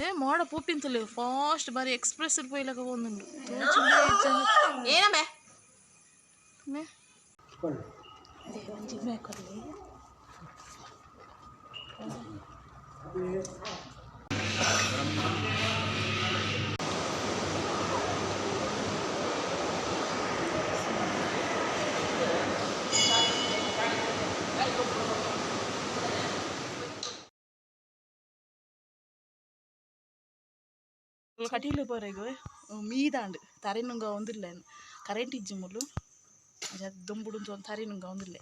ಏ ಮೋಡ ಪೂಪಿಂತಲ್ಲ ಫಾಸ್ಟ್ ಬಾರಿ ಎಕ್ಸ್ಪ್ರೆಸ್ ಪೋಯ್ಲಕ ಒಂದುಂಡು ಏನಮ್ಮೆ ಮೇ ಒಂಜಿ ಮೇ ಕೊರ್ಲಿ. ಕಟೀಲು ಪೋರೆಗ್ ಮೀದಾಂಡ್ ತರೆ ನುಂಗ ಒಂದಿಲ್ಲ, ಕರೆಂಟ್ ಇಜ್ಜಿ ಮುಲ್ಲು. ದುಂಬುಡು ಒಂದು ತರೆ ನುಂಗ ಒಂದಿಲ್ಲ.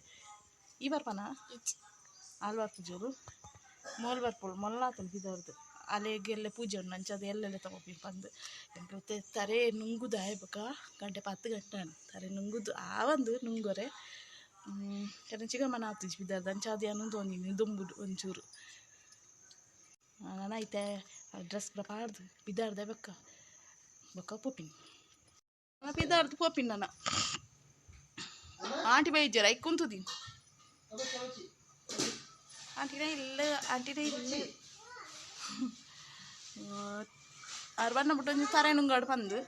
ಈ ಬರ್ಪನ ಆಲ್ ಬರ್ಪುಜೋಲು, ಮೋಲ್ ಬರ್ಪೋಳು. ಮೊಲ್ಲಾತನ ಬಿದರ್ದು ಅಲೆಗ್ ಎಲ್ಲ ಪೂಜೆ ಉಂಡು. ಅಂಚಾದ್ ಎಲ್ಲೆಲ್ಲ ತಗೋಪಿ ಪಂದ್ ಎಂಕ್ಲು ತರೆ ನುಂಗುದು ಆಯ್ ಬೊಕ ಗಂಟೆ 10 ಗಂಟೆ ಆಂಡ್. ತರೆ ನುಂಗುದು ಆವಂದು ನುಂಗೊರೆ ಚಿಗಮನ ಆತುಜಿ ಬಿದರ್ದು. ಅಂಚಾದ್ ಯಾನ್ ಉಂತೊಂದಿನಿ ದುಂಬುಡು ಒಂಚೂರು. ನನ ಐತೆ ಡ್ರೆಸ್ ಪೂರ ಪಾಡ್ದು ಪಿದಾಡ್ದೆ ಬೊಕ್ಕ ಬೊಕ್ಕ ಪೋಪಿನಿ. ಪಿದಾಡ್ದು ಪೋಪಿನಿ ನನ. ಆಂಟಿ ಬೈಜರ್, ಐಕ್ ಕುಂತುದೀನಿ. ಆಂಟಿನ ಇಲ್ಲ, ಆಂಟಿನ ಇಲ್ಲ. ಆರು ಬಣ್ಣ ಬಿಟ್ಟು ಒಂಜಿ ತರೆ ನುಂಗಾಡು ಪಂದು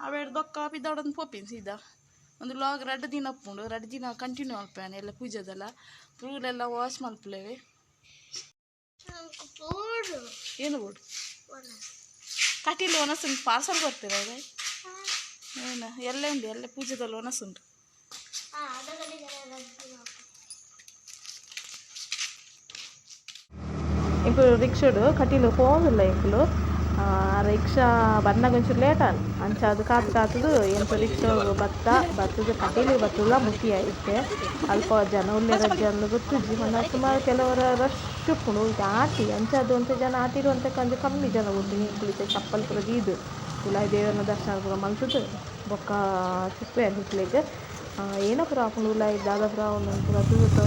ಅವೆಡ್ ಬೊಕ್ಕ ಪಿದಾಡೊಂದು ಪೋಪಿನಿ ಸೀದಾ. ಒಂದು ಲಾಗ್ 2 ದಿನ ಉಪ್ಪುಂಡು. 2 ದಿನ ಕಂಟಿನ್ಯೂ ಮಲ್ಪೇನೆ. ಎಲ್ಲ ಪೂಜೆದೆಲ್ಲ ಪೂಲೆಲ್ಲ ವಾಶ್ ಮಲ್ಪುಲೇವೆ. ಏನು ಬೋಡು? ಕಟೀಲು ಒಣಸುಂಟು. ಪಾರ್ಸಲ್ ಕೊರ್ತೀರ? ಏನ ಎಲ್ಲ ಉಂಡು, ಎಲ್ಲ ಪೂಜೆದಲ್ಲಿ ಒಣಸುಂಟು. ಎಂಕುಲು ರಿಕ್ಷಾಡು ಕಟೀಲು ಪೋವೊಂದುಲ್ಲ. ಎಂಕುಲು ರಿಕ್ಷಾ ಬನ್ನಗ ಒಂಚೂರು ಲೇಟ್ ಆಂಡ್. ಅಂಚಾದ್ ಕಾತ್ ಕಾತುದು ಎಂಕ್ ರಿಕ್ಷಾ ಬತ್ತ ಬತ್ತುದು ಕಟೀಲು ಬತ್ತುಲ ಮುಟ್ಟಿ ಇತ್ತೆ. ಅಲ್ಪ ಜನ ಉಲ್ಲೆರ್ ಅಜ್ಜಂದ್ ಗೊತ್ತುಜ್ಜಿ. ಪಂಡ ಸುಮಾರು ಕೆಲವರ ರಶ್ ಉಪ್ಪುಂಡು. ಇತ್ತೆ ಆಟಿ, ಅಂಚಾದ್ ಒಂತೆ ಜನ ಆಟಿಡ್ ಒಂತೆ ಒಂಜಿ ಕಮ್ಮಿ ಜನ ಬೋಡ್ತಿನಿ. ಎಂಕುಲು ಇತ್ತೆ ಚಪ್ಪಲ್ ಪೂರ ದೀದ್ ಉಲಾಯಿ ದೇವೆರ್ನ ದರ್ಶನ ಪೂರ ಮಲ್ತುದು ಬೊಕ್ಕ ತಿಕ್ಕುವೆ ನಿಕ್ಲೆಗ್. ಏನ ಪೂರ ಆಪುಂಡು ಉಲಾಯಿ, ದಾದ ಪೂರ ಆವೊಂದುಂಡು ಪೂರ ತೂತ.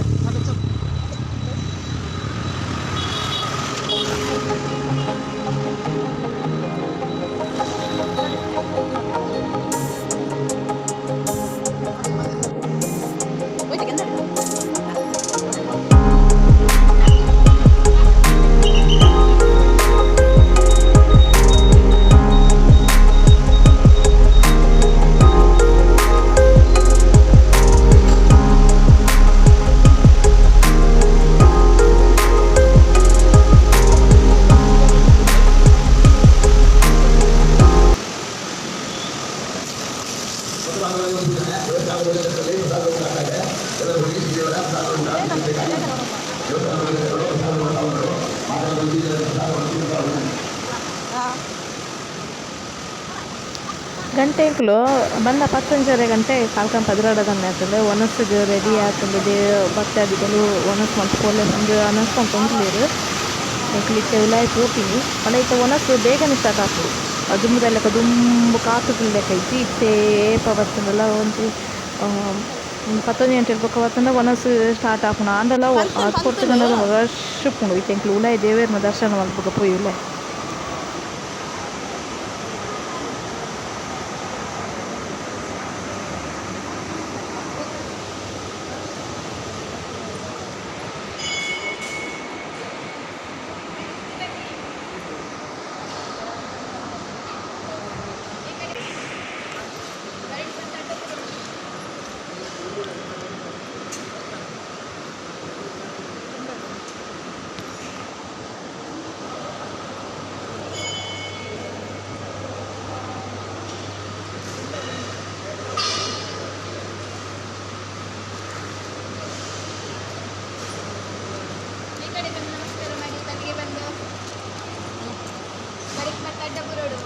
ಗಂಟೆ ಎಂಕುಲು ಬನ್ನ ಪತ್ತೊಂಜರೆ ಗಂಟೆ ಕಾಲ್ಕಂ 12 ಆತುಂಡು. ಒನಸ್ಗ್ ರೆಡಿ ಆತುಂಡು. ಭಕ್ತಾದಿಗಳು ಒನಸ್ ಮಲ್ತ್ ಪೋಲೆ ಪಂದ್ ಅನೌನ್ಸ್ ಮಲ್ತೊಂದುಲ್ಲೆರ್. ಎಂಕುಲು ಇತ್ತೆ ಉಲಾಯಿ ಪೋಪಿನಿ. ಪಂಡ ಇತ್ತೆ ಒನಸ್ ಬೇಗನೆ ಸ್ಟಾರ್ಟ್ ಆಪುಂಡು. ದುಂಬುದ ಲೆಕ ದುಂಬು ಕಾತ್ ಕುಲ್ಲುಲೆಕ ಇಜ್ಜಿ. ಇತ್ತೆ ಏಪ ಬತ್ತುಂಡಲ ಒಂಜಿ 11 ಗಂಟೆ ಬೊಕ್ಕ ಬತ್ತುಂಡ ಒನಸ್ ಸ್ಟಾರ್ಟ್ ಆಪುಂಡು. ಆಂಡಲ ಆತ್ ಪೊರ್ತುಗಂಡಲ ರಶ್ ಉಪ್ಪುಂಡು. ಇತ್ತೆ ಎಂಕುಲು ಉಲಾಯಿ ದೇವೆರ್ನ ದರ್ಶನ ಮಲ್ಪುಗ ಪೋಯಿ ಉಲಾಯಿ. ಈ ಕಡೆ ಬಂದು ನಮಸ್ಕಾರ ಮಾಡಿ. ತಲೆಗೆ ಬಂದು ಬರೀಕ್ ಮತ್ತೆ ಅಡ್ಡ ಬುರೋಡು.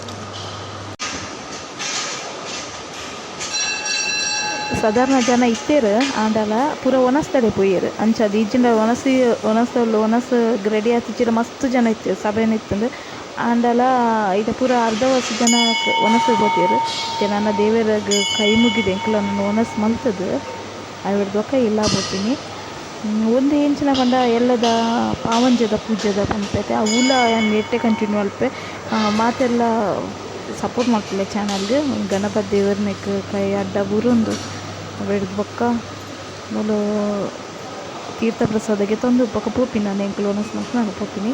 ಸಾಧಾರಣ ಜನ ಇತ್ತೆರ್, ಆಂಡಲ ಪೂರ ಒನಸ್ತಡೆ ಪೋಯೆರ್. ಅಂಚಾದ್ ಇಜ್ಜಿಂಡ ಒನಸ್ ಒನಸ್ ಒನಸ್ ರೆಡಿ ಆತಿಜಿಡ ಮಸ್ತ್ ಜನ ಇತ್ತೆರ್, ಸಭೆನೆ ಇತ್ತುಂಡು. ಆಂಡಲ ಇತ್ತೆ ಪೂರ ಅರ್ಧವಸ್ ಜನ ಒನಸ್ ಪೋತೆರ್. ಇತ್ತೆ ನನ ದೇವೆರೆಗ್ ಕೈ ಮುಗಿದ್ ಎಂಕುಲು ಒನಸ್ ಮಲ್ತುದು ಅವೆಡ್ದ್ ಬೊಕ್ಕ ಇಲ್ಲ ಪೋಪಿನಿ. ಉಂದು ಎಂಚಿನ ಪಂಡ ಎಲ್ಲದ ಪಾವಂಜೆದ ಪೂಜೆದ ಪನ್ಪೆತೆ. ಅವುಲ ಯಾನ್ ನೆಟ್ಟೆ ಕಂಟಿನ್ಯೂ ಮಲ್ಪೆ. ಮಾತೆರ್ಲ ಸಪೋರ್ಟ್ ಮಲ್ಪುಲೆ ಚಾನಲ್ಗ್. ಗಣಪತಿ ದೇವೆರ್ನೆಕ್ ಕೈ ಅಡ್ಡ ಬೂರೊಂದು ಅವೆಡ್ದ್ ಬೊಕ್ಕ ಮೂಲು ತೀರ್ಥ ಪ್ರಸಾದ ಗೆತೊಂದು ಬೊಕ್ಕ ಪೋಪಿನಿ. ನನ ಎಂಕುಲು ಒನಸ್ ಮಲ್ಪುನಗ ಪೋಪಿನಿ.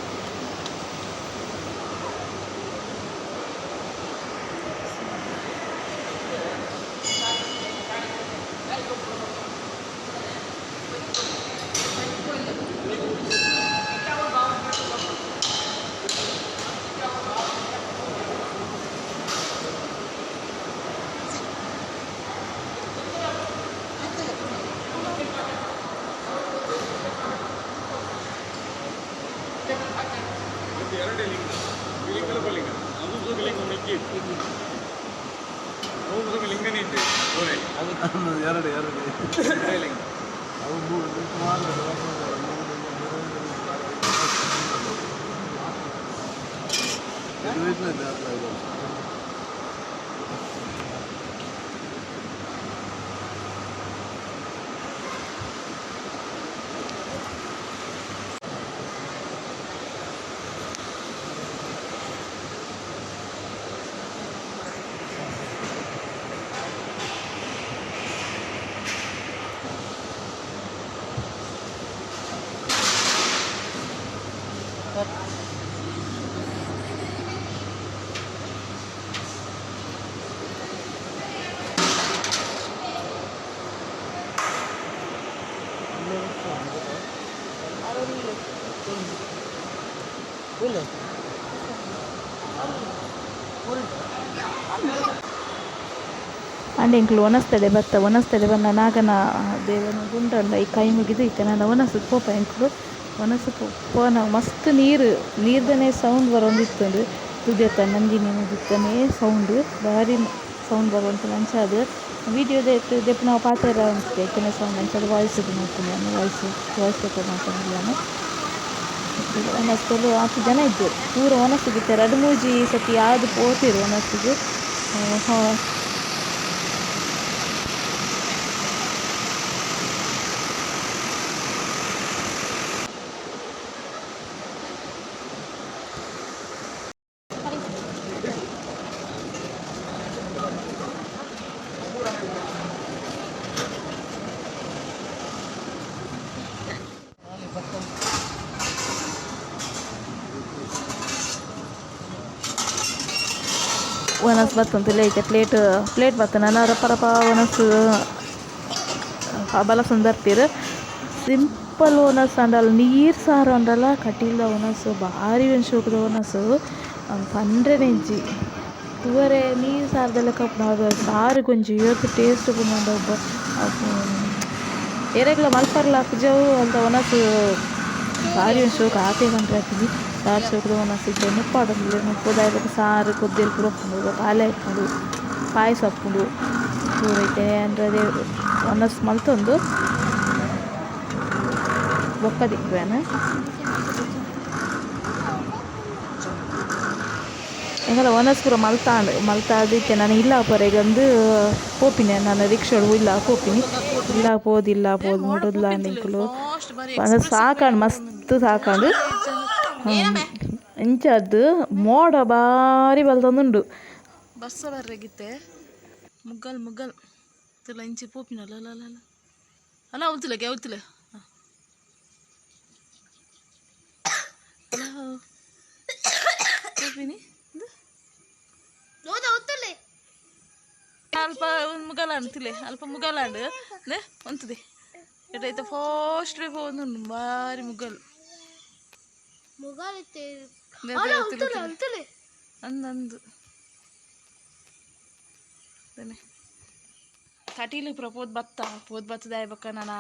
ಎರಡು ಎರಡು ಅವು ಮೂರು ಸುಮಾರು ಆಂಡ ಎಂಕ್ಲು ಒನಸ್ತಡೆ ಬತ್ತ, ಒನಸ್ತಡೆ ಬನ್ನ ನಾಗನ ದೇವನ ಗುಂಡಂಡ ಈ ಕೈ ಮುಗಿದು ಇತ್ತೆ ನನ ಒನಸ್ ಪೋಪ. ಎಂಕ್ಲು ಒನಸ್ ಪೋನ ಮಸ್ತ್ ನೀರು, ನೀರ್ದನೇ ಸೌಂಡ್ ಬರೊಂದಿತ್ತುಂಡು. ತುದೆತ ನಂದಿನಿ ನದಿತ್ತನೇ ಸೌಂಡ್, ಬಾರಿ ಸೌಂಡ್ ಬರೊಂತು. ಅಂಚಾದ್ ವೀಡಿಯೋದ ದೆಪ್ಪುನವು ಪಾತೆರ ಉಂತುದೆ ಐತನೆ ಸೌಂಡ್. ಅಂಚಾದ್ ವಾಯ್ಸ್ ಮಲ್ಪುನಿ ಯಾನ್, ವಾಯ್ಸ್ ವಾಯ್ಸ್ ರೆಕಾರ್ಡ್ ಮಲ್ತೊಂದುಲ್ಲೆ ಯಾನ್. ಒನಸ್ತುಲು ಆತ್ ಜನ ಇಜ್ಜೆರ್ ಪೂರ ಒನಸುಗು ಇತ್ತೆ ರಡ್ಡ್ ಮೂಜಿ ಸರ್ತಿ ಆದ್ ಪೋತೆರ್ ಒನಸುಗು. ಒನಸ್ ಬತ್ತೊಂದುಲ್ಲೆ ಐತೆ ಪ್ಲೇಟ್ ಪ್ಲೇಟ್ ಬತ್ತ ನನ ರಪ ರಪ ಒನಸ್ ಬಲಸೊಂದು ಬರ್ಪೆರ್. ಸಿಂಪಲ್ ಒನಸ್ ಆಂಡಲ ನೀರು ಸಾರು ಆಂಡಲ ಕಟೀಲ್ದ ಒನಸ್ ಬಾರಿ ಒಂಜಿ ಶೋಕುದ ಒನಸ್ ಪಂಡ್ರೆನೆ ಇಜ್ಜಿ. ತೂವರೆ ನೀರು ಸಾರ್ದ ಲೆಕ ಉಪ್ಪುಂಡು, ಸಾರುಗೊಂಜಿ ಏತ್ ಟೇಸ್ಟ್ ಉಪ್ಪುಂಡು ಪಂಡ ಏರೆಗ್ಲ ಮಲ್ಪರ್ಲ ಆಪುಜಿ ಅವು. ಅಲ್ತ ಒನಸ್ ಬಾರಿ ಒಂಜಿ ಶೋಕು ಆತೆ ಪಂಡ್ರೆ ಆಪುಜಿ. ದಾತ್ ಶೋಕುದ ಒನಸ್ ಇತ್ತೆ ನುಪ್ಪು ನುಪ್ಪು ಬೊಕ ಸಾರು ಕೊದ್ದೆಲ್ ಪೂರ ಉಪ್ಪುಂಡು, ಬೊಕ ಆಲೆ ಉಪ್ಪುಂಡು, ಪಾಯಸ ಉಪ್ಪುಂಡು ಪೂರ. ಇತ್ತೆ ಅಂದ್ರೆ ಒನಸ್ ಮಲ್ತೊಂದು ಬೊಕ್ಕ ತಿಕ್ಕುವೆನ್. ಎಂಕಲ್ನ ಒನಸ್ ಪೂರ ಮಲ್ತಾಂಡ್. ಮಲ್ತಾದ್ ಇತ್ತೆ ನನ ಇಲ್ಲ ಪೋರೆಗಂದ್ ಪೋಪಿನಿ. ನನ ರಿಕ್ಷಾಡ್ ಇಲ್ಲ ಪೋಪಿನಿ. ಇಲ್ಲ ಪೋದು ಇಲ್ಲ ಪೋದು ಮುಟುದ್ಲಾಂಡ್ ಎಂಕುಲು. ಪಂಡ ಸಾಕಾಂಡ್, ಮಸ್ತ್ ಸಾಕಾಂಡ್. ಇಂಚಾದ್ ಮೋಡ ಬಾರಿ ಬಲ್ತೊಂದುಂಡು. ಬಸ್ಸ ಬರ್ರೆಗಿತ್ತೆ ಮುಗ್ಗಲ್ ಮುಗ್ಗಲ್ ತಿಲ್ಲ ಇಂಚಿ ಪೋಪಿನ ಅಲ್ಲ ಅಲ್ಲ ಅಲ್ಲ ಅಲ್ಲ ಅವತಿಲ್ಲ ಅವತಿಲ್ಲ ಅಲ್ಲ ಪೋಪಿನಿ. ಅಲ್ಪ ಮುಗಲಾಂಡ್ ತಿಲೆ, ಅಲ್ಪ ಮುಗಲಾಂಡ್ ಒಂತದೆ ಎಟೈತೆ ಫಾಸ್ಟ್ ಪೋವೊಂದುಂಡು. ಬಾರಿ ಮುಗಲ್ ಅಂದಂದು ಕಟೀಲು ಪೂರ ಪೋದು ಬತ್ತ, ಪೋದು ಬತ್ತದ ಬೊಕ್ಕ ನನ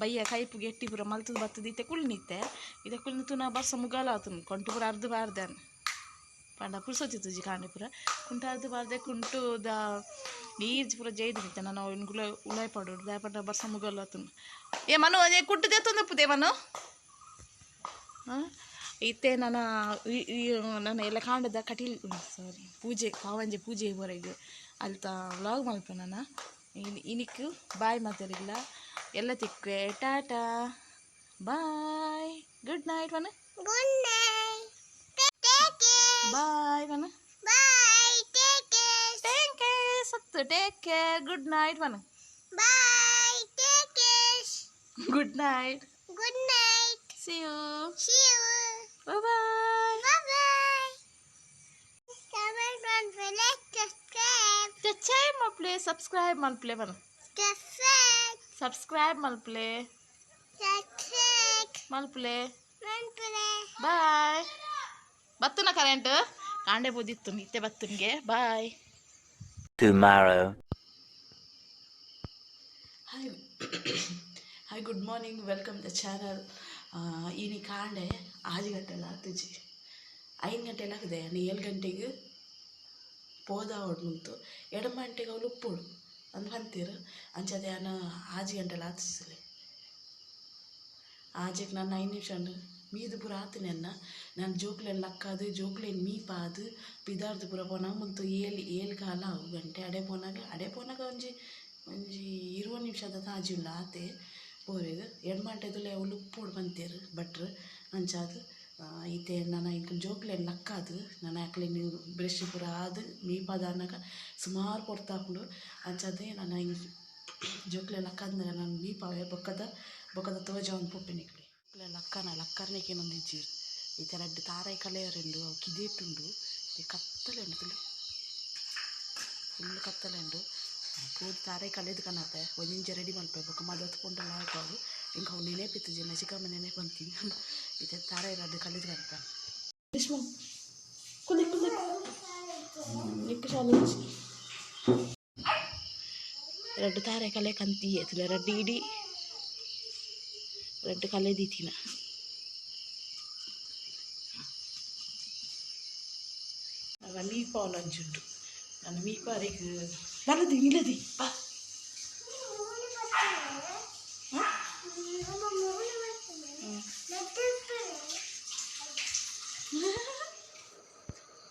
ಬಯ್ಯ ಕೈಪು ಗೆಟ್ಟಿ ಪೂರ ಮಲ್ತದ ಬತ್ತದ ಇತ್ತೆ ಕುಳ್ಳಿನಿತ್ತೆ. ಇತ್ತೆ ಕುಳ್ಳಿನ ನಾ ಬರ್ಸ ಮುಗಾಲ ಆತುಂಡು. ಕೊಂಟು ಪೂರ ಅರ್ಧ ಬಾರ್ದೆ ಪಂಡ ಪುರ್ಸೊತ್ತಿತ್ತುಜಿ. ಕಾಂಡೆ ಪೂರ ಕುಂಟು ಅರ್ಧ ಬಾರ್ದೆ, ಕುಂಟು ದ ನೀರು ಪೂರ ಜೈದು ನಿತ್ತೆ. ನಾನು ಗುಳ ಉಳಾಯಿ ಪಾಡೋಡು ದಾಯ ಪಂಡ ಬರ್ಸ ಮುಗಲ್ ಆತುಂಡು. ಏ ಮನು, ಅದೇ ಕುಂಟು ದೆತ್ತೊಂದುಪ್ಪುದೆ ಮನು. ಇತ್ತೆ ನನ್ನ ನನ್ನ ಎಲ್ಲ ಕಾಂಡದ ಕಟೀಲ್, ಸಾರಿ, ಪೂಜೆ ಪಾವಂಜೆ ಪೂಜೆ ಹೊರಗೆ ಅಲ್ತ ವ್ಲಾಗ್ ಮಲ್ಪೆ ನಾನು. ಇನಿಕ್ ಬಾಯ್ ಮಾತಾಡಿಲ್ಲ ಎಲ್ಲ ತಿಕ್ವೆ. ಟಾಟಾ, ಬಾಯ್, ಗುಡ್ ನೈಟ್ ಮನ. Good night. Take care. Bye ಮನ. Bye. Take care. Take care ಸತ್ತು, ಟೇಕ್ ಕೇರ್, ಗುಡ್ ನೈಟ್ ಮನ. Bye. Take care. Good night. Good night. See you. See you. Bye bye. Bye bye. Comment on like subscribe. Subscribe ಮಲ್ಪ್ಲೆ, subscribe ಮಲ್ಪ್ಲೆ ಮನ. Subscribe. Subscribe ಮಲ್ಪ್ಲೆ. Subscribe. ಮಲ್ಪ್ಲೆ. Monthly. Bye. ಬತ್ತುನ current ಕಾಂಡೆ ಬೋದಿತ್ತು, ಇತ್ತೆ ಬತ್ತುನ್ಗೆ. Bye. Tomorrow. Hi hi, good morning, welcome the channel. ಇನಿ ಕಾಂಡೆ 6 ಗಂಟೆಲ ಆತುಜಿ. 5 ಗಂಟೆ ಲಕ್ಕದೆ ಯಾನ್ 7 ಗಂಟೆಗೆ ಪೋದಾವೊಡು ಮುಲ್ತು 8 ಗಂಟೆಗೆ ಅವ್ಲು ಉಪ್ಪೊಡು ಅಂದ್ ಪಂತೆರ್. ಅಂಚಾದ್ ಯಾನ್ 6 ಗಂಟೆಲ ಆತಿಸಲೆ ಆಜೆಕ್ ನಾನು 5 ನಿಮಿಷ ಮೀದು ಪೂರ ಆತಿನ ಎನ್ನ ನಾನು ಜೋಕ್ಲೆನ್ ಲಕ್ಕಾದ್ ಜೋಕ್ಲೆನ್ ಮೀಪಾದ್ ಪಿದಾರ್ದು ಪೂರ ಪೋನಾಗ ಮುಲ್ತು ಏಳು ಏಳು ಕಾಲ ಅವು ಗಂಟೆ ಅಡೆ ಪೋನಾಗ ಅಡೆ ಪೋನಾಗ ಒಂಜಿ ಒಂಜಿ 20 ನಿಮಿಷದ ತಾಜಿ ಉಂಡು ಆತೆ ಪೋರೆಗ್ 8 ಗಂಟೆದುಲೆ ಅವ್ಲು ಉಪ್ಪೊಡು ಪಂತೆರ್ ಭಟ್ರು. ಅಂಚಾದ್ ಇತ್ತೆ ನನ ಎಂಕುಲು ಜೋಕ್ಲೆನ್ ಲಕ್ಕಾದ್ ನನ ಅಕ್ಲೆನ್ ಬ್ರಷ್ ಪೂರ ಆದ್ ಮೀಪಾದ್ ಆನಗ ಸುಮಾರು ಪೊರ್ತಾಪುಂಡು. ಅಂಚಾದ್ ನನ ಜೋಕ್ಲೆನ್ ಲಕ್ಕಾದ್ ನಾನು ಮೀಪಾವೆ ಬೊಕ್ಕದ ಬೊಕ್ಕದ ತೋಜಾವೊಂದು ಪೋಪೆ ನಿಕ್ಲೆ. ಲಕ್ಕನ ಲಕ್ಕರ್ನೆಗೆ ಏನೊಂದಿಜ್ಜೆರ್ ಇತ್ತೆ ರಡ್ಡ್ ತಾರಾಯಿ ಕಲೆಯರುಂಡು ಅವು ಕಿದೆಟುಂಡು ಕತ್ತಲೆ ಉಂಡು ತುಲೆ ಫುಲ್ ಕತ್ತಲೆ ಉಂಡು ಪೋದು ತಾರಾಯಿ ಕಲೆದು ಕನತೆ ಒಂಜಿಂಚ ರೆಡಿ ಮಲ್ಪೆ ಬೊಕ್ಕ ಮದತ್ ಪೋಂಡಲ ಆಯ್ತು ಎಂಕ್ ಅವು ನೆನೆಪಿತ್ತುಜಿ ಚಿಕ್ಕಮ್ಮ ನೆನೆಪು ಅಂತೀನಿ ಇತ್ತೆ ತಾರಾಯಿ ರಡ್ಡ್ ಕಲೆದು ಕನತೆ. ಕುಲಿ ಕುಲಿ ನಿಕ್ಕು ಶಾಲೆ ರಡ್ಡ್ ತಾರಾಯಿ ಕಲೆ ಕಂತಿ ತುಲೆ ರಡ್ಡ್ ಇಡೀ ರಡ್ಡ್ ಕಲೆ ದೀತಿನ. ಅವ ಮೀಪಾವನ ಅಂಚುಂಡು ನನ್ನ ಮೀಪಾರೆಗ್ ಬಲದಿ ನಿಲದಿ ಬಾ.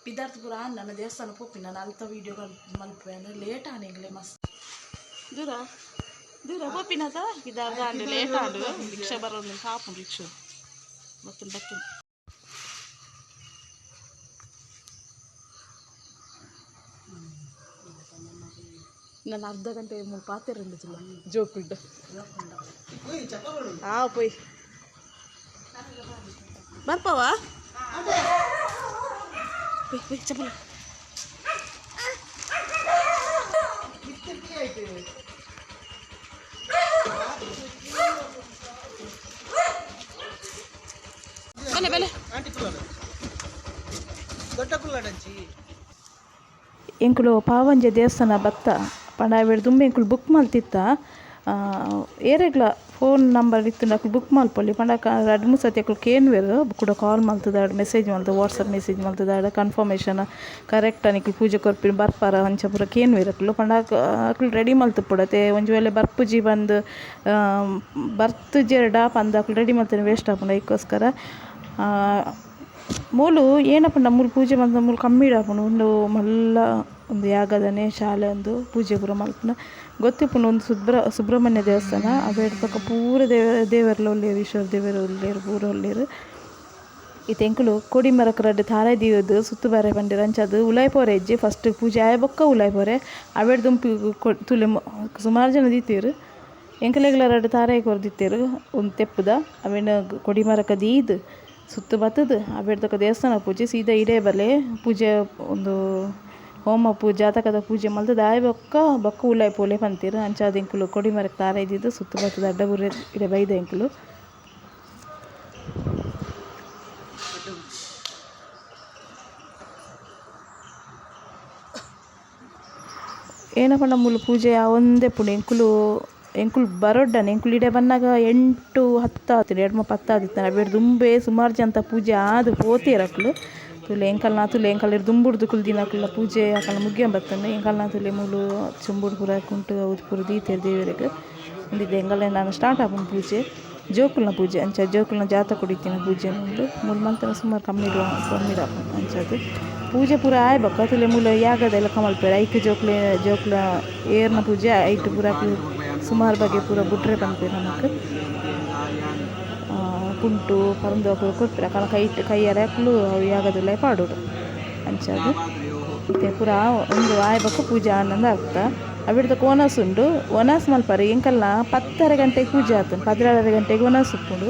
ಪಿದಾರ್ಥ ಪೂರ ಆನ್ ನನ್ನ ದೇವಸ್ಥಾನ ಪೋಪಿ ನಾನು ಅಲ್ತ ವೀಡಿಯೋ ಮಲ್ಪುವೆ ಲೇಟ್ ಆನೆಗ್ಲೆ ಮಸ್ತ್ ದೂರ ದೂರ ಪೋಪಿನತ ಪಿದಾರ್ದ ಆಂಡ್ ಲೇಟ್ ಆಂಡ್ ರಿಕ್ಷಾ ಬರೋದು ಕಾಪುಂಡು ರಿಕ್ಷಾ ಬತ್ತುಂಡು ಬತ್ತುಂಡು. ನಾನು ಅರ್ಧ ಗಂಟೆ ಮುಲ್ಪ ಪಾತೆರಂಡು ತುಲ್ಲ ಜೋಕುಲ್ಡು ಆ ಪೋಯ್ ಬರ್ಪವಾ ಪೋಯ್ ಪೋಯ್ ಚಪ್ಪಲ ಬಲೆ ಬಲೆ. ಎಂಕುಲು ಪಾವಂಜೆ ದೇವಸ್ಥಾನ ಬತ್ತ ಪಂಡ ಅವೆಡ್ ದುಂಬು ಎಂಕುಲು ಬುಕ್ ಮಲ್ತಿತ್ತ ಏರೆಗ್ಲ ಫೋನ್ ನಂಬರ್ ಇತ್ತುಂಡ ಅಕುಲು ಬುಕ್ ಮಲ್ಪೊಲಿ ಪಂಡ ರಡ್ಡ್ ಮೂಜಿ ಸರ್ತಿ ಅಕುಲು ಕೇನ್ವೆರ್ ಕುಡ ಕಾಲ್ ಮಲ್ತುದಾಡ್ ಮೆಸೇಜ್ ಮಲ್ತು ವಾಟ್ಸಪ್ ಮೆಸೇಜ್ ಮಲ್ತುದಾಡ್ ಕನ್ಫರ್ಮೇಷನ್ ಕರೆಕ್ಟ್ ನಿಕುಲು ಪೂಜೆ ಕೊರ್ಪಿನ ಬರ್ಪರ ಅಂಚ ಪೂರ ಕೇನ್ವೆರ್ ಅಕುಲು ಪಂಡ ಅಕುಲು ರೆಡಿ ಮಲ್ತುಪ್ಪೊಡತೆ ಒಂಜಿ ವೇಳೆ ಬರ್ಪುಜಿ ಪಂದ್ ಬರ್ತುಜೆರ್ಡ ಪಂದ್ ಅಕುಲು ರೆಡಿ ಮಲ್ತಿನ ವೇಸ್ಟ್ ಆಪುಂಡು ಐಕೋಸ್ಕರ. ಮೂಲು ಏನಪಂಡ ಮೂಲು ಪೂಜೆ ಮಲ್ತುಂಡ ಮೂಲು ಕಮ್ಮಿ ಆಪುಂಡು ಉಂದು ಮಲ್ಲ ಒಂದು ಯಾಗದನೆ ಶಾಲೆ ಉಂದು ಪೂಜೆ ಪೂರ ಮಲ್ಪುನ ಗೊತ್ತಿಪ್ಪುಂಡು ಉಂದು ಸುಬ್ರಹ್ಮಣ್ಯ ದೇವಸ್ಥಾನ ಅವೆಡ್ ಬೊಕ ಪೂರ ದೇವೆರ್ಲ ಉಲ್ಲೆರ್ ಈಶ್ವರ ದೇವೆರ್ ಉಲ್ಲೆರ್ ಪೂರ ಉಲ್ಲೆರ್. ಇತ್ತೆ ಎಂಕುಲು ಕೊಡಿ ಮರಕ್ ರಡ್ಡ್ ತಾರಾಯಿ ದೀವೊದು ಸುತ್ತು ಬರೆ ಪಂಡೆರ್ ಅಂಚಾದ್ ಉಲಾಯಿ ಪೋರೆ ಇಜ್ಜಿ ಫಸ್ಟ್ ಪೂಜೆ ಆಯಿ ಬೊಕ್ಕ ಉಲಾಯಿ ಪೋರೆ ಅವೆಡ್ ದುಂಪು ತೂಲೆ ಸುಮಾರು ಜನ ದೀತೆರ್ ಎಂಕಲೆಗ್ಲ ರಡ್ಡ್ ತಾರಾಯಿ ಕೊರ್ದಿತ್ತೆರ್ ಒಂದು ತೆಪ್ಪುದ ಅವೆನ್ ಕೊಡಿ ಮರಕ್ ದೀದ್ ಸುತ್ತು ಬತ್ತುದು ಅವೆಡ್ದಕ ದೇವಸ್ಥಾನ ಪೂಜೆ ಸೀದಾ ಇಡೆ ಬಲೆ ಪೂಜೆ ಒಂದು ಹೋಮ ಪೂಜೆ ಜಾತಕದ ಪೂಜೆ ಮಲ್ತುದು ಆಯಿ ಬೊಕ್ಕ ಬೊಕ್ಕ ಉಲಾಯಿ ಪೋಲೆ ಪಂತೆರ್ ಅಂಚಾದ್ ಎಂಕುಲು ಕೊಡಿ ಮರಕ್ ತಾರಾಯಿ ದೀದ್ ಸುತ್ತು ಬತ್ತುದು ಅಡ್ಡ ಬೂರ ಇಡೆ ಬೈದ ಎಂಕುಲು. ಏನ ಪಂಡ ಮೂಲು ಪೂಜೆ ಆವೊಂದೇ ಉಪ್ಪುಂಡು ಎಂಕುಲು ಎಂಕುಲು ಬರೊಡ್ಡನೆ ಎಂಕುಲು ಇಡೆ ಬನ್ನಗ 8:10 ಆತುಂಡು 8:10 ಆದಿತ್ತುಂಡು ಅವೆಡ್ ದುಂಬೇ ಸುಮಾರು ಜನತ ಪೂಜೆ ಆದ್ ಪೋತೆರ್ ಅಕುಲು ತೂಲೆ ಎಂಕಲ್ನ ತೂಲೆ ಎಂಕಲ್ ದುಂಬುಡ್ದು ಕುಲ್ದಿನಕುಲ್ನ ಪೂಜೆ ಅಕಲ್ನ ಮುಗಿಯೊಂದು ಬತ್ತುಂಡು ಎಂಕಲ್ನ ತೂಲೆ ಮೂಲು ಚೊಂಬುಡು ಪೂರ ಕುಂಟು ಅವು ಪೂರ ದೀತೆರ್ ದೇವೆರೆಗ್ ಉಂದಿತ್ತೆ ಎಂಕಲ್ನ ನನ ಸ್ಟಾರ್ಟ್ ಆಪುಂಡು ಪೂಜೆ ಜೋಕುಲ್ನ ಪೂಜೆ ಅಂಚ ಜೋಕುಲ್ನ ಜಾತ ಕೊಡಿತಿನ ಪೂಜೆ ಉಂಡು ಮೂಲು ಮಲ್ತುಂಡ ಸುಮಾರು ಕಮ್ಮಿ ಕಮ್ಮಿ ಆಪುಂಡು ಅಂಚಾದ್ ಪೂಜೆ ಪೂರ ಆಯಿ ಬೊಕ್ಕ ತೂಲೆ ಮೂಲು ಯಾಗದ ಲೆಕ್ಕ ಮಲ್ಪುವೆರ್ ಐಕ್ ಜೋಕ್ಲೆ ಜೋಕ್ಲ ಏರ್ನ ಪೂಜೆ ಐಟ್ ಪೂರ ಸುಮಾರು ಬಗೆ ಪೂರ ಬುಡ್ರೆ ಪನ್ಪೆರ್ ನಮಕ್ ಕುಂಟು ಪರ್ಂದ್ ಪೂರ ಕೊರ್ಪೆರ್ ಅಕಲ್ನ ಕೈಟ್ ಕೈಯಾರೆ ಅಕುಲು ಅವು ಯಾಗದುಲಾಯಿ ಪಾಡೊಡು ಅಂಚಾದ್ ಇತ್ತೆ ಪೂರ ಉಂದು ಆಯಿ ಬೊಕ್ಕ ಪೂಜೆ ಆಂಡ್ ಅರ್ಥ. ಅವೆಡ್ದ್ ಒನಸ್ ಉಂಡು ಒನಸ್ ಮಲ್ಪರೆ ಎಂಕಲ್ನ 10:30 ಗಂಟೆಗ್ ಪೂಜೆ ಆತುಂಡು 12:30 ಗಂಟೆಗ್ ಒನಸ್ ಉಪ್ಪುಂಡು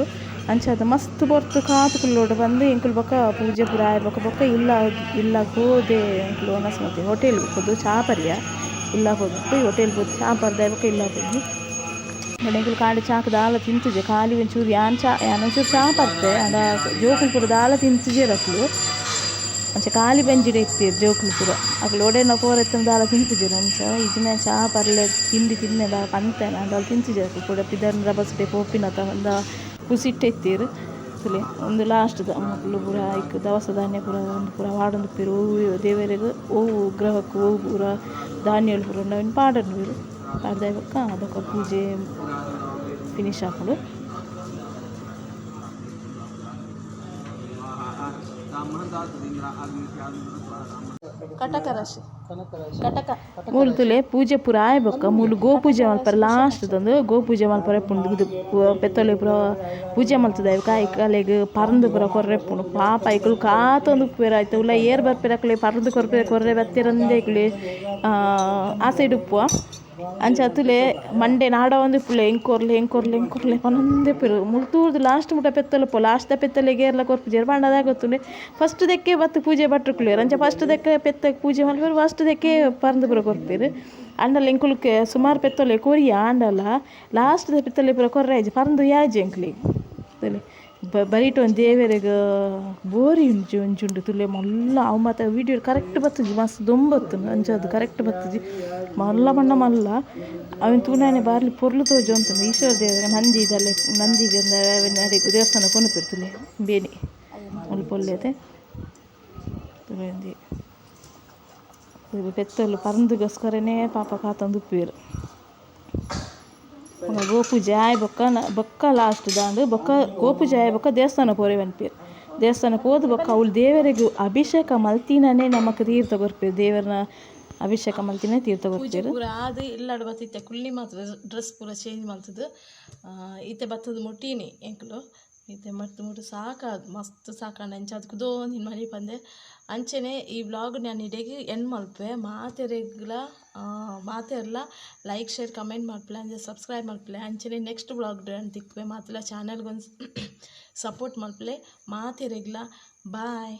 ಅಂಚಾದ್ ಮಸ್ತ್ ಪೊರ್ತು ಕಾತ್ ಕುಲ್ಲೊಡು ಪಂದ್ ಎಂಕುಲು ಬೊಕ್ಕ ಪೂಜೆ ಪೂರ ಆಯಿ ಬೊಕ್ಕ ಬೊಕ್ಕ ಇಲ್ಲ ಇಲ್ಲಗ್ ಪೋದೆ ಎಂಕುಲು ಒನಸ್ ಮಲ್ತಿ ಹೋಟೆಲ್ ಪೋದು ಚಾ ಪರಿಯ ಇಲ್ಲ ಪೋದು ಹೋಟೆಲ್ ಪೋದು ಚಾ ಪರ್ದ್ ಆಯಿ ಬೊಕ್ಕ ಇಲ್ಲ ಪೋದು ಬೊಕ್ಕ ಎಂಕುಲು ಕಾಂಡೆ ಚಾಕ್ ದಾಲ ತಿಂತುಜೆ ಖಾಲಿ ಒಂಚೂರು ಯಾನ್ ಚಾ ಯಾನ್ ಒಂಚೂರು ಚಾ ಪರ್ತೆ ಆಂಡ ಜೋಕುಲು ಪೂರ ದಾಲ ತಿಂತುಜೆರ್ ಅಕುಲು ಅಂಚ ಖಾಲಿ ಬಂಜಿಡ್ ಇತ್ತೆರ್ ಜೋಕುಲು ಪೂರ ಅಕುಲು ಒಡೆನ ಪೋರೆತ್ತುಂಡ ದಾಲ ತಿಂತುಜೆರ್ ಅಂಚ ಇಜ್ಜಿಂಡ ಚಾ ಪರ್ಲೆ ತಿಂಡಿ ತಿನ್ನೆ ದಾಲ ಪಂತೆ ಆಂಡ ಅವು ತಿಂತುಜೆರ್ ಅಕುಲು ಪೂರ ಪಿದರ್ನ ರಬಸಟೆ ಪೋಪಿನತ ಪಂದ ಕುಸಿಟ್ಟೆ ಇತ್ತೆರ್. ತೂಲೆ ಉಂದು ಲಾಸ್ಟ್ ದ ಮೊಕುಲು ಪೂರ ಐಕ್ ದವಸ ಧಾನ್ಯ ಪೂರ ಉಂದು ಪೂರ ಪಾಡೊಂದುಪ್ಪೆರ್ ಒವು ದೇವೆರೆಗ್ ಒವು ಗ್ರಹಕ್ ಒವು ಪೂರ ಧಾನ್ಯಲು ಪೂರ ಉಂಡು ಅವೆನ್ ಪಾಡೊನುವೆರ್ ಪಾಡ್ದಾಯಿ ಬೊಕ್ಕ ಬೊಕ ಪೂಜೆ ಫಿನಿಶ್ ಆಪುಂಡು. ಕಟಕ ರಾಶಿ. ಕಟಕ. ಮೂಲು ತೂಲೆ ಪೂಜೆ ಪೂರ ಆಯಿ ಬೊಕ್ಕ ಮೂಲು ಗೋಪೂಜೆ ಮಲ್ಪರೆ ಲಾಸ್ಟ್ ದಂದು ಗೋಪೂಜೆ ಮಲ್ಪರೆ ಇಪ್ಪುಂಡು ಉಂದು ಪೆತ್ತೊಲೆ ಪೂರ ಪೂಜೆ ಮಲ್ತುದು ಐಕ್ ಐಕಲೆಗ್ ಪರ್ಂದ್ ಪೂರ ಕೊರ್ರೆ ಇಪ್ಪುಂಡು ಪಾಪ ಐಕುಲು ಕಾತೊಂದು ಉಪ್ಪುವೆರ್ ಐತ ಉಲಾಯಿ ಏರ್ ಬರ್ಪೆರ್ ಅಕುಲು ಪರ್ಂದ್ ಕೊರ್ಪೆರ್ ಕೊರ್ರೆ ಬತ್ತೆರಂದೆ ಐಕುಲು ಆಸೆಡ್ ಉಪ್ಪುವ. ಅಂಚ ತೂಲೆ ಮಂಡೆ ನಾಡೊಂದು ಇಪ್ಪುಲೆ ಎಂಕ್ ಕೊರ್ಲೆ ಎಂಕ್ ಕೊರ್ಲೆ ಎಂಕ್ ಕೊರ್ಲೆ ಪನೊಂದೆ ಇಪ್ಪುವೆರ್ ಮುಲ್ತುರ್ದು ಲಾಸ್ಟ್ ಮುಟ ಪೆತ್ತಲು ಉಪ್ಪು ಲಾಸ್ಟ್ ದ ಪೆತ್ತಲೆಗ್ ಏರ್ಲ ಕೊರ್ಪುಜೆರ್ ಪಂಡ ದಾಯೆ ಗೊತ್ತುಂಡೆ ಫಸ್ಟ್ ದೆಕ್ಕೆ ಬತ್ತ್ ಪೂಜೆ ಭಟ್ರುಕುಲೆರ್ ಅಂಚ ಫಸ್ಟ್ ದೆಕ್ಕೆ ಪೆತ್ತಗ್ ಪೂಜೆ ಮಲ್ಪುವೆರ್ ಫಸ್ಟ್ ದೆಕ್ಕೆ ಪರ್ಂದ್ ಪೂರ ಕೊರ್ಪೆರ್. ಆಂಡಲ ಎಂಕುಲು ಸುಮಾರು ಪೆತ್ತೊಲೆ ಕೊರಿಯ ಆಂಡಲ ಲಾಸ್ಟ್ ದ ಪೆತ್ತಲೆ ಪೂರ ಕೊರ್ರೆ ಆಯಿಜಿ ಪರ್ಂದ್ ಯಾಜಿ ಎಂಕ್ಲೆಗ್ ತೂಲೆ ಬರಿಟ್ ಒಂಜಿ ದೇವೆರೆಗ್ ಬೋರಿ ಒಂಜಿ ಒಂಜಿ ಉಂಡು ತೂಲೆ ಮಲ್ಲ ಅವು ಮಾತ ವೀಡಿಯೋ ಕರೆಕ್ಟ್ ಬತ್ತುಜಿ ಮಸ್ತ್ ದೊಂಬು ಅಂಚಾದ್ ಕರೆಕ್ಟ್ ಬತ್ತುಜಿ ಮಲ್ಲ ಪಂಡ ಮಲ್ಲ ಅವೆನ್ ತೂನನೆ ಬಾರಿ ಪೊರ್ಲು ತೋಜೊಂತುಂಡು ಈಶ್ವರ ದೇವೆರ್ ನಂದಿ ದಲೆ ನಂದಿಗ್ ಅಡೆಗ್ ದೇವಸ್ಥಾನ ಕೊನೊಪೆರ್ ತೂಲೆ ಬೇನೆ ಮುಲ್ಪ ಉಲ್ಲೆರ್ ತೂಲೆ ಒಂಜಿ ಪೆತ್ತೊಲು ಪರ್ಂದ್ಗೋಸ್ಕರನೇ ಪಾಪ ಕಾತೊಂದು ಉಪ್ಪುವೆರ್. ಗೋಪೂಜೆ ಆಯಿ ಬೊಕ್ಕ ಬೊಕ್ಕ ಲಾಸ್ಟ್ ದಾಂಡ್ ಬೊಕ್ಕ ಗೋಪೂಜೆ ಆಯಿ ಬೊಕ್ಕ ದೇವಸ್ಥಾನ ಪೋರೆ ಪನ್ಪೆರ್ ದೇವಸ್ಥಾನ ಪೋದು ಬೊಕ್ಕ ಅವ್ಲು ದೇವೆರೆಗ್ ಅಭಿಷೇಕ ಮಲ್ತಿನನೇ ನಮಕ್ ತೀರ್ಥ ಕೊರ್ಪೆರ್ ದೇವೆರ್ನ ಅಭಿಷೇಕ ಮಲ್ತಿನ ತೀರ್ಥ ಕೊರ್ಪೆರ್. ಪೂರ ಆದ್ ಇಲ್ಲಡ್ ಬತ್ತಿತ್ತೆ ಕುಲ್ಲಿ ಮಾತ್ರ ಡ್ರೆಸ್ ಪೂರ ಚೇಂಜ್ ಮಲ್ತುದು ಇತ್ತೆ ಬತ್ತುದು ಮುಟ್ಟಿನಿ ಎಂಕುಲು. ಇತ್ತೆ ಮಸ್ತ್ ಮುಟ್ಟು ಸಾಕಾದ್ ಮಸ್ತ್ ಸಾಕಾಂಡ್ ಅಂಚಾದ್ ಕುದೋಂದಿನ ಮನಿಪಂದೆ ಅಂಚನೆ ಈ ವ್ಲಾಗ್ ನಾನು ಇಡೆಗ್ ಎಂಡ್ ಮಲ್ಪುವೆ. ಮಾತೆರೆಗ್ಲ ಮಾತೆರ್ಲ ಲೈಕ್ ಶೇರ್ ಕಮೆಂಟ್ ಮಲ್ಪುಲೆ ಅಂಚೆ ಸಬ್ಸ್ಕ್ರೈಬ್ ಮಲ್ಪುಲೆ. ಅಂಚನೆ ನೆಕ್ಸ್ಟ್ ವ್ಲಾಗ್ ತಿಕ್ಕುವೆ. ಮಾತೆರ್ಲ ಚಾನೆಲ್ಗೊಂದು ಸಪೋರ್ಟ್ ಮಲ್ಪುಲೆ. ಮಾತೆರೆಗ್ಲ ಬಾಯ್.